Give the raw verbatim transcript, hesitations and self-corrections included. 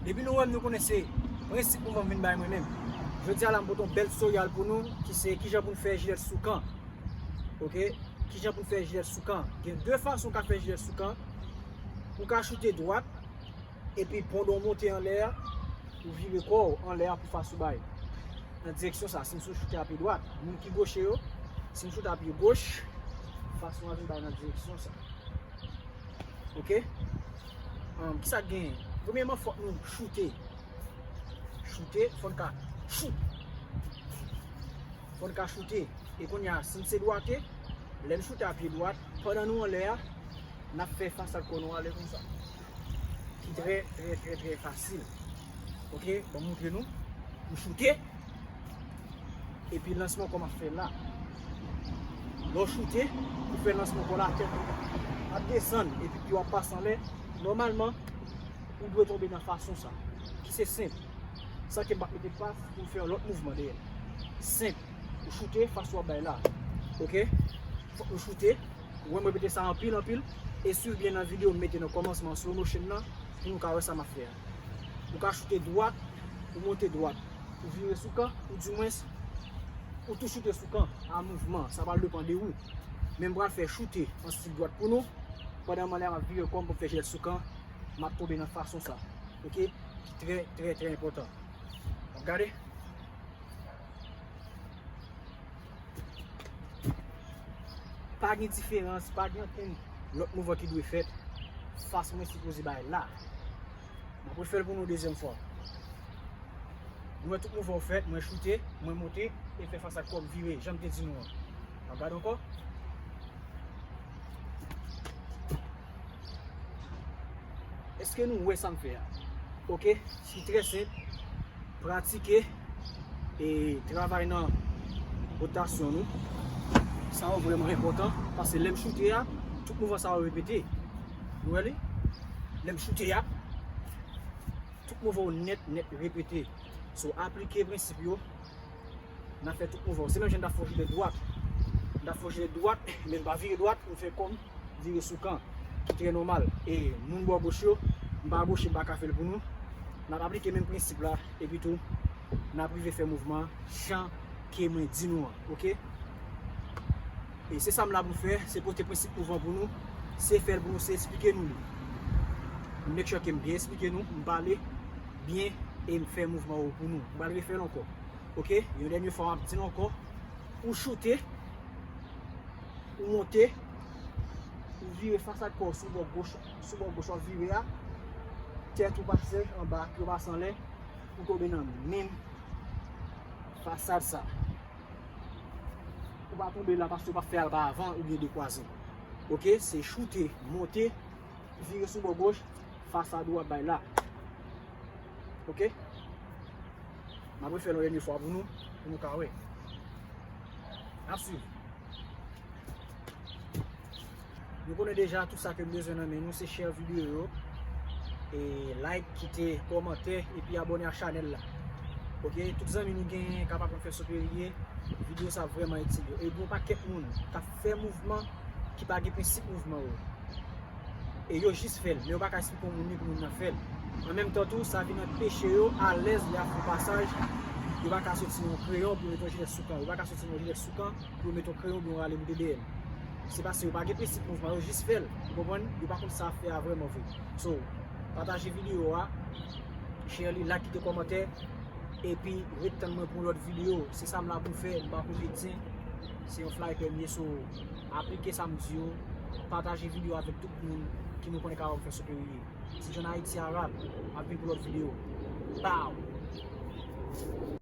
Depi nou wè m, nou konnen se prensip mouvman m vin bay mwen menm. Jodi a la, m pote yon bèl tutorial pou nou, ki se kijan pou n fè jilèt sou kan. Ok? Kijan pou n fè jilèt sou kan. Gen de fason w ka fè jilèt sou kan. Ou ka choute dwat, epi pon w monte anlè a, ou vire kò w anlè a pou fas ou bay nan direksyon sa. Si m sou choute a pye dwat, moun ki goche yo, si m choute a pye goch, fas nou a vin bay nan direksyon sa. Ok? Ahn, kisa k genyen? Premyèman, fòk nou choute. Choute, fò n ka choute. Fò n ka choute. E kounye a, si n se dwate, lè n choute a pye dwat, pandan nou anlè a, n ap fè fasad kò nou ale konsa. Ki trè, trè, trè, trè fasil. Ok? Ban m montre nou. M choute. Epi lansman kò m ap fè la. Lè w choute, ou fè lansman kò la, tèt ou ap desann, epi pye w ap pase anlè. Nòmalman, ou dwe tonbe nan fason sa. Ki se senp. San ke m pa mete pas pou m fè yon lòt mouvman dèyè. Senp. Ou choute, fas ou ap bay la. Ok? Fòk nou choute. Ou wè m repete sa anpil, anpil. E swiv byen nan videyo m mete nan kòmansman slow motion nan, pou nou ka wè sa m ap fè a. Ou ka choute dwat, ou monte dwat. Ou vire sou kan, ou dimwens, ou tou choute sou kan, a mouvman. Sa pral depann de ou. Men m pral fè choute an stil dwat pou nou. Pandan m anlè a, m ap vire kò m pou m fè jilèt sou kan. M ap tonbe nan fason sa. Ok? Ki trè, trè, trè enpòtan. W ap gade? Pa gen diferans, pa gen okenn lòt mouvman ki dwe fèt. Fas mwen sipoze bay la. M ap refè l pou nou dezyèm fwa. Nou wè tout mouvman w fèt, mwen choute, mwen monte, e fè fasad kò m vire, jan m te di nou an. N ap gade ankò. Èske nou wè sa m fè a? Ok, ki trè senp. Pratike e travay nan wotasyon nou. Sa yo vrèman enpòtan, paske lè m choute a, tout mouvman sa yo repete. Nou wè li? Lè m choute a, tout mouvman yo nèt, nèt repete. So, aplike prensip yo, n ap fè tout mouvman yo. Se menm jan n t ap fè yon jilèt dwat. N t ap fè yon jilèt dwat, men m pa vire dwat, m fè kò m vire sou kan, ki trè nòmal. E moun bò goch yo, m pa goche, m pa ka fè l pou nou. N ap aplike menm prensip la, epi tou, n ap rive fè mouvman jan ke mwen di nou an, ok? E se sa m la pou m fè, se pote prensip mouvman pou nou, se fè l pou nou, se eksplike nou li. M make sure ke m byen eksplike nou, m pale byen e m fè mouvman yo pou nou. M pral refè l ankò. Ok, yon dènye fwa, m ap di l ankò. Ou choute, ou monte, ou vire fasad kò w sou bò goch, sou bò goch w ap vire a. Tèt ou pase anba, pye w pase anlè, ou tonbe nan menm fasad sa. Ou pa tonbe la paske w pa fè a pa avan oubyen dekwaze. Ok, se choute, monte, vire sou bò goch, fasad ou ap bay la. Ok? M ap refè l yon dènye fwa pou nou, pou nou ka wè. N ap swiv. Nou konnen deja tout sa ke m bezwen nan men nou, se share videyo yo, e like, kite kòmantè, epi abòne ak chanèl la. Ok, tout zanmi nou genyen k ap aprann fè soperye, videyo sa vrèman itil yo. E gen yon pakèt moun k ap fè mouvman ki pa gen prensip mouvman yo. E yo jis fè l, men yo pa ka eksplike yon moun ni pou moun nan fè l. An menm tan tou, sa vin anpeche yo alèz lè y ap fè yon pasaj. Yo pa ka soti yon kreyon pou yo mete yon jilèt sou kan. Yo pa ka soti yon jilèt sou kan pou yo mete yon kreyon oubyen yon rale boute dèyè l. Se paske yo pa gen prensip mouvman, yo jis fè l. Ou konprann? Yo pa konn sa fè a vrèman vre. So, pataje videyo a, share li, like, kite kòmantè. Epi, ret tann mwen pou yon lòt videyo. Se sa m la pou fè, m pa komedyen. Se yon flyer m ye, so, aplike sa m di yo. Pataje videyo avèk tout moun ki nou konnen kapab fè soperye. Ti John Ayiti a rap, m ap vin pou lòt videyo. Pow!